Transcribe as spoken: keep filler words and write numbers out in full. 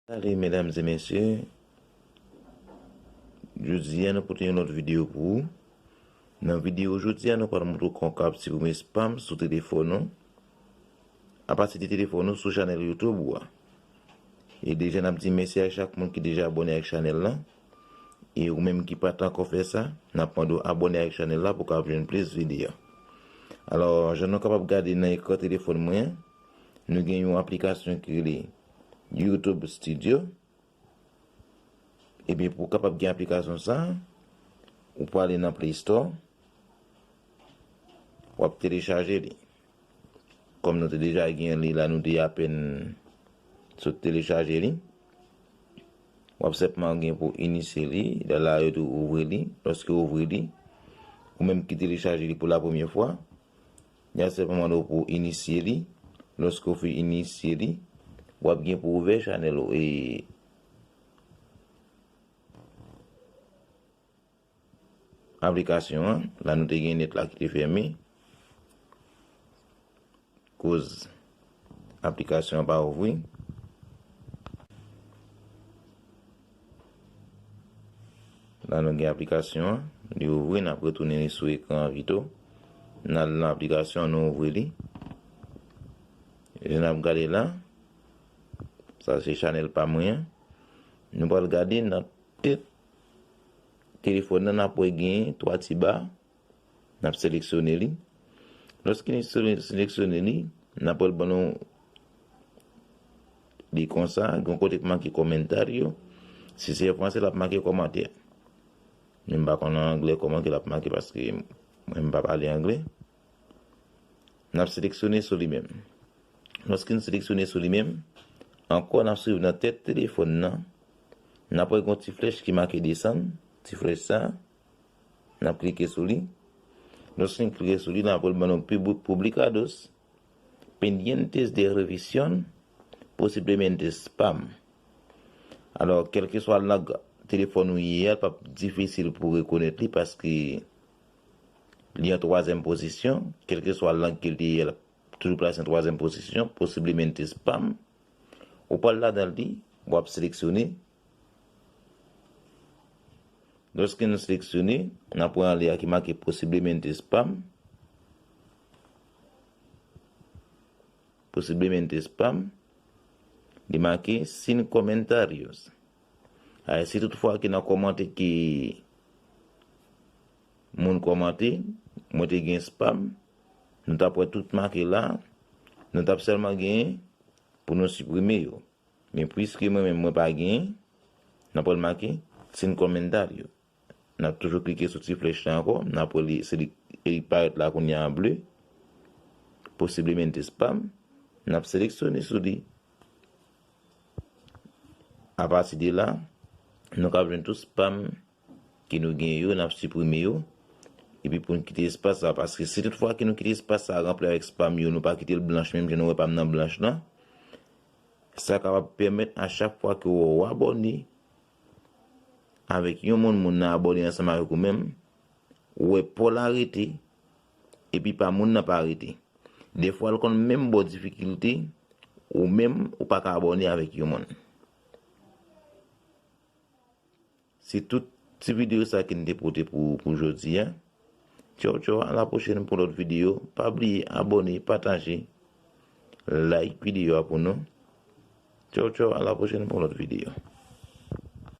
Salut mesdames et messieurs. Jodi a nou pote yon lòt videyo pou ou. Nan videyo jodi a nou pral montre w kòman w kab siprime spam sou telefòn ou. Apati de telefòn ou sou chanèl YouTube ou a. E deja n ap di mèsi a chak moun ki deja abòne ak chanèl la. E ou menm ki pa t ankò fè sa, n ap mande w abòne ak chanèl la pou w kab jwenn plis videyo. Alò, jan nou kapab gade nan ekran telefòn mwen an, nou gen yon aplikasyon ki rele YouTube Studio. Ebyen, pou w kapab gen aplikasyon sa, ou prale nan Play Store, w ap telechaje li. Kòm nou te deja gen li la, nou te apèn sot telechaje li. W ap senpman gen pou inisye li, lè la yo tou ouvri li. Lòske w ouvri li, ou menm ki telechaje li pou la premyè fwa, y a senpman mande w pou inisye li. Lòske w fin inisye li, w ap gen pou ouvè chanèl ou e aplikasyon an. La nou te gen nèt la ki te fèmen. Koz aplikasyon an pa ouvri. La nou gen aplikasyon an, li ouvri, n ap retounen li sou ekran an pito. N al nan aplikasyon an, nou ouvri li. Jan n ap gade la, sa se chanèl pa mwen an. Nou pral gade nan tèt telefòn nan, n ap wè gen twa ti ba. N ap seleksyone li. Lòske n sele-, seleksyone li, n ap wè l ban nou li konsa, gen yon kote k make kòmantè yo. Si se an fransè, l ap make kòmantè. Men m pa konn an anglè kòman ke l ap make paske mwen m pa pale anglè. N ap seleksyone sou li menm. Lòske n seleksyone sou li menm, ankò n ap swiv nan tèt telefòn nan, n ap wè gen yon ti flèch ki make desann, ti flèch sa, n ap klike sou li. Lòske n klike sou li, n ap wè l ban nou pib-, publicados pendientes de revisión, posiblemente spam. Alò, kèlkeswa lang telefòn ou ye a, l p ap difisil pou w rekonèt li paske li an twazyèm pozisyon. Kèlkeswa lang ke l te ye a, l ap toujou plase an twazyèm pozisyon, posiblemente spam. Ou pral ladan li, w ap seleksyone. Lòske nou seleksyone, n ap wè anlè a ki make posiblemente spam. Posiblemente spam. Li make sin comentarios. Ay, si toutfwa ke nan kòmantè ke moun kòmante, mwen te gen spam, nou t ap wè tout make la, nou t ap sèlman genyen pou nou siprime yo. Men piske mwen menm mwen pa genyen, n ap wè l make sin comentarios. N ap toujou klike sou ti flèch la ankò, n ap wè li, se li, e li parèt la kounye a an ble. Posiblemente spam, n ap seleksyone sou li. Apati de la, nou kab jwenn tout spam ke nou gen yo, n ap siprime yo. Epi pou n kite espas sa, paske si toutfwa ke nou kite espas sa ranpli avèk spam yo, nou pa kite l blanch, menm jan nou wè pa m nan blanch lan, sa kapab pèmèt a chak fwa ke w abòne avèk yon moun, moun nan abòne ansanm avèk ou menm, ou wè pa w la rete, epi pa moun nan pa rete. Defwa, l konn menm ba w difikilte, ou menm, ou pa ka abòne avèk yon moun. Se tout ti videyo sa ke n te pote pou, pou jodi a. Tchaw, tchaw, a la pwochèn pou lòt videyo. Pa bliye abòne, pataje, like videyo a pou nou. Tchaw, tchaw, a la pwochèn pou lòt videyo.